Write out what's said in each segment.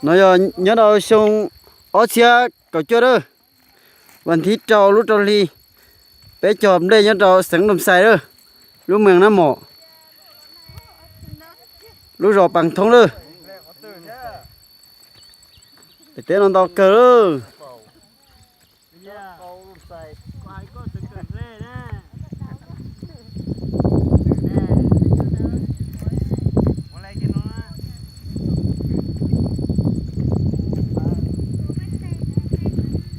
No yog nyob rau xyoo ob txhiab kaum cuaj lawm, vas thib rau lub rau hli, peb cog nplej nyob rau xeev Looj Xais lawm, lub moos Nab Mom, lub zos Pas Thoob lawm. Pem teb no ntau kawg lawm.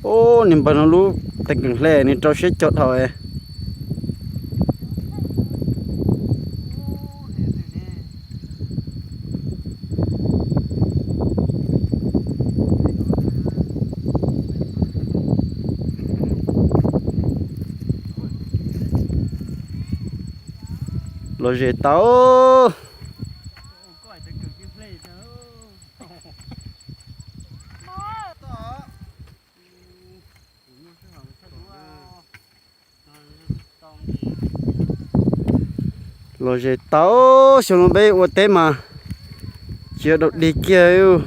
Ub, niag npawg no lub teev keem hle nws rau siab cog dhau. Los zes tau. Los zes tau, xyoo no peb ua teb mas tsis yog daus dig kiag.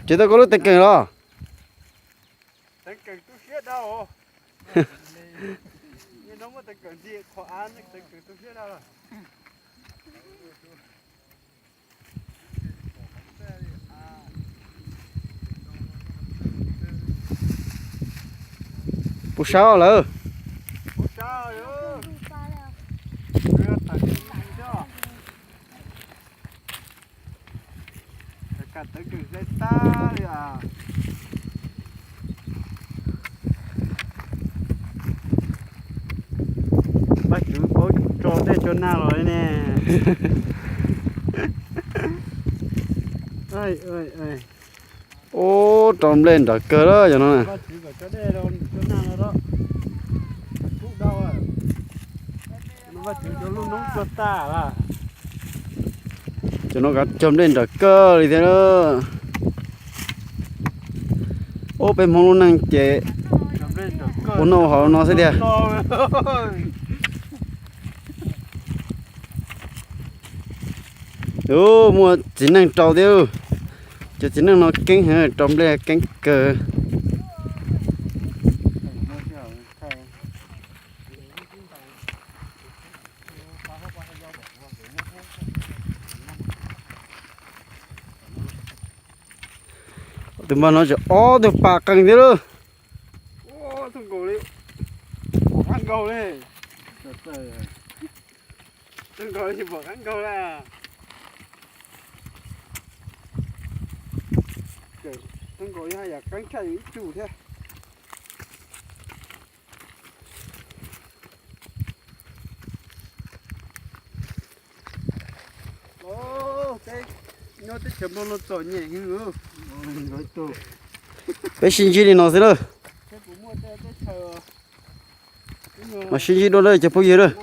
Tsis tau koj lub teev keem los? Puv sab lawm. Paj Tswv paub tso tej tso nag los li ne. Ub, rau nplej nrawm kawg lawm cov no. Cov no kav cog nplej nrawm kawg li thiab. Ub, peb Hmoob lub neej ces ua noj ua haus no xwb tiag. Ub, muaj txiv neej rau thiab. Cov txiv neej no keeb heev, rau nplej keeb kawg. Tus npawg no tseem ob tug pas qees thiab lauj. Thooj nkaus li, pom qab nkaug li. Thooj nkaus li pom qab nkaug li. Thooj nkaus li haj yam qeeb tshaj yus ib tug thiab. Peb sib ntsib li no xwb lawm. Mas sib ntsib dua lawm cov phooj ywg lawm.